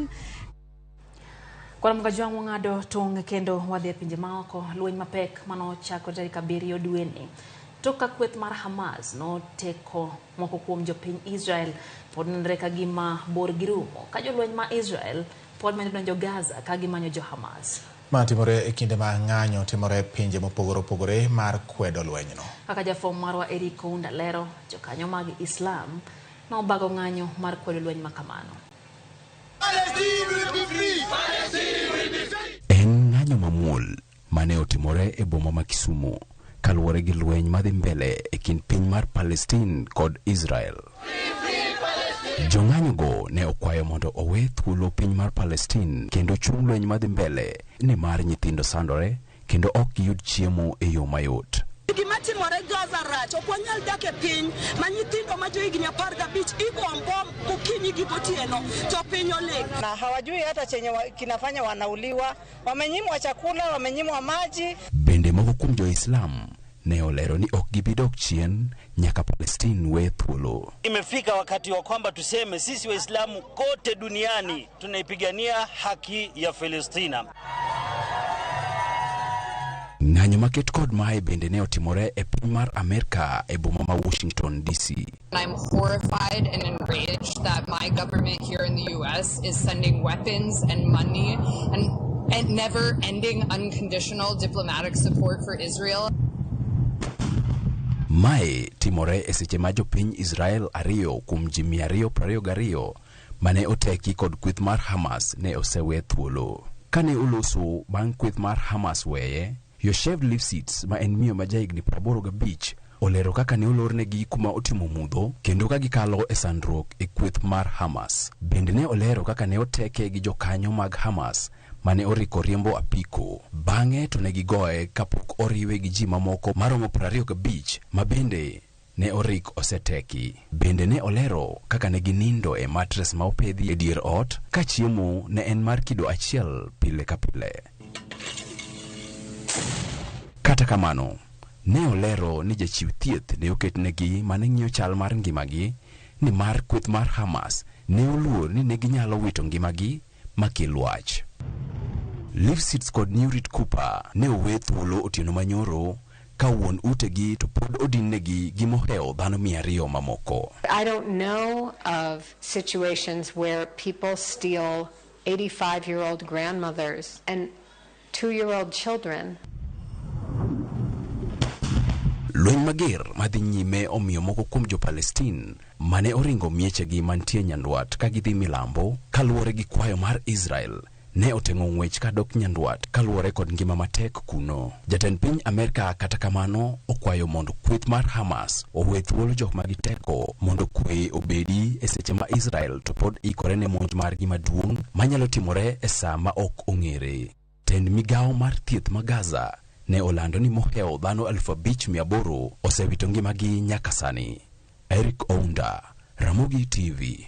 Palestine. Kwan Mugajwang' wang'ado tong' kendo wadhi e pinje maoko. Lweny mapek manochakore tarik 7 dweni tok ka kweth mar Hamas noteko moko kuom jopiny Israel pod nenre ka gima bor gi rumo ka jolweny ma Israel pod medo donjo Gaza ka gimanyo jo Hamas. Ma timore e kinde ma ng'anyo timore e pinje mopogore opogore mar kwedo lwenyno. Kaka jafwambo marwa Eric Ounda lero, jokanyo mag Islam nobago ng'anyo mar kwedo lweny ma kamano. En ng'anyo mamuol mane otimore e boma ma Kisumu kaluwore gi lweny madhi mbele e kind piny mar Palestine kod Israel. Jong'anyogo ne okwayo mondo owe thuolo piny mar Palestine kendo chung lweny madhi mbele nimar nyithindo sandore kendo ok giyud chiemo e yo mayot. Gima timore Gaza rach, ok wanyal dak e piny ma nyithindo ma johigni 15 igo mbom okinyi gi gotieno to piny oling'. Na hawajui hata chenye kinafanya wanauliwa, wamenyimwa chakula, wamenyimwa maji. Bende moko kuom jo-Islam ne olero ni ok gibi dok chien nyaka Palestine we thuolo. Imefika wakati wa kwamba tuseme sisi Waislamu kote duniani tunaipigania haki ya Palestina. Ng'anyo maket kod mae bende ne otimore e piny mar Amerka e boma ma Washington DC. I'm horrified and enraged that my government here in the US is sending weapons and money and never-ending unconditional diplomatic support for Israel. Mae timore e seche ma jopiny Israel 2 kuom ji 222 mane oteki kod kweth mar Hamas ne osewe thuolo. Kane oloso bang' kweth mar Hamas weye, Yocheved Lifshitz ma en miyo ma jahigni 85 olero kaka ne olornegi kuma otimo mudho kendo ka gikalo e sandruok e kweth mar Hamas. Bende ne olero kaka ne oteke gi jokanyo mag Hamas mane oriko riembo apiko. Bang'e to ne gigoye kapok oriwe gi ji mamoko maromo 25 ma bende ne orik oseteki. Bende ne olero kaka ne ginindo e matres ma opedhi e dier ot ka chiemo ne en mar kido achiel pile ka pile. Kata kamano, ne olero ni jachiw thieth ne oketnegi mane ng'iyo chal mar ngimagi ni mar kweth mar Hamas ne oluor ni ne ginyalo wito ngimagi makel wach. Lifshitz kod Nurit Cooper ne owe thuolo otieno manyoro ka wuon utegi to pod odinnegi gi mohewo dhano 200 mamoko. I don't know of situations where people steal 85-year-old grandmothers and 2-year-old children. Lweny mager madhi nyime omiyo moko kuom jo-Palestine mane oringo miechegi mantie nyandwat ka gidhi milambo kaluwore gi kwayo mar Israel ne oteng'o ng'wech kadok nyandwat kaluwore kod ngima matek kuno. Jatend piny Amerka kata kamano okwayo mondo kweth mar Hamas owe thuolo jok ma giteko mondo kwe obedi e seche ma Israel to pod ikore ne monj margi maduong' manyalo timore e saa ma ok ong'ere. Tend migawo mar thieth ma Gaza ne olando ni mohewo dhano 5,800 osewito ngimagi nyaka sani. Eric Ounda, Ramogi TV.